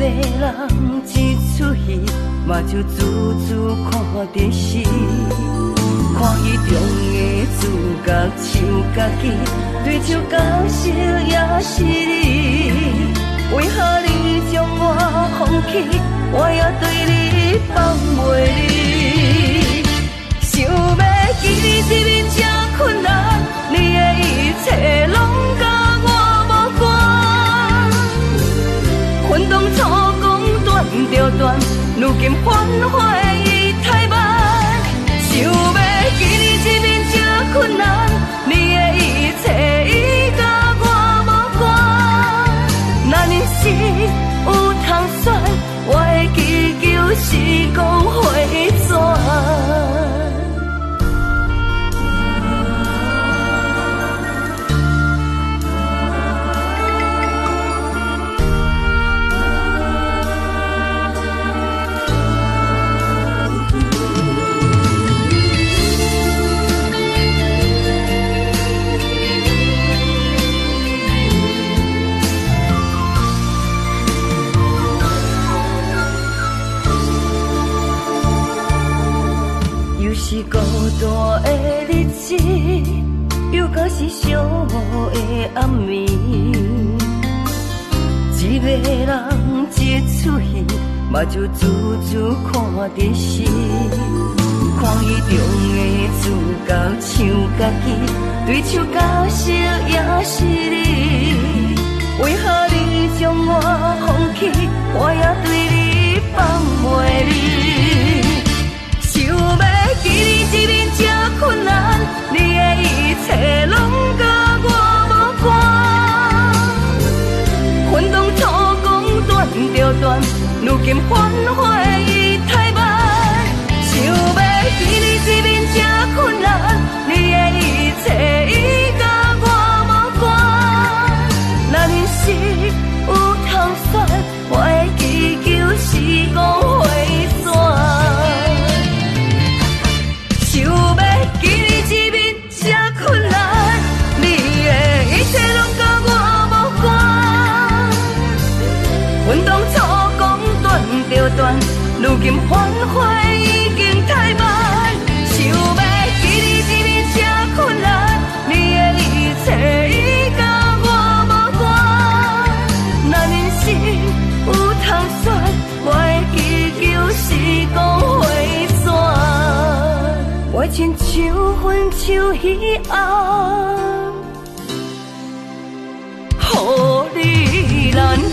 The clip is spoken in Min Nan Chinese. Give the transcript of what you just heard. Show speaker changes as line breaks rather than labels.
个人一出戏，目睭注注看电视，看戏中的主角唱家己，对手角色也是你。为何你将我放弃，我也对你放袂离。想欲见你一面这困难，你的一切拢佮我无关。恨当初讲断就断，如今反悔已太晚。想欲见你一面这困难，你的一切已佮我无关。若人生有通选，我会祈求时光回转。又是孤单的日子，又搁是寂寞的暗暝。一个人一出戏，目睭注注看电视，看戏中的主角唱家己，对手角色也是你。为何你将我放弃，我也对你放袂离。想欲见你一面这困难，你的一切拢佮我无关。恨当初讲断就断，如今反悔已太晚。想欲见你一面这困难，你的一切已佮我无关。若人生有通选，我会祈求时光回转。想欲见你一面这困难，你的一切拢佮我无关。恨当初讲断就断，如今反悔已经太晚。想欲见你一面这困难，你的一切已佮我无关。若人生有通选，我会祈求时光回转。我亲像分手彼暗，予你难堪。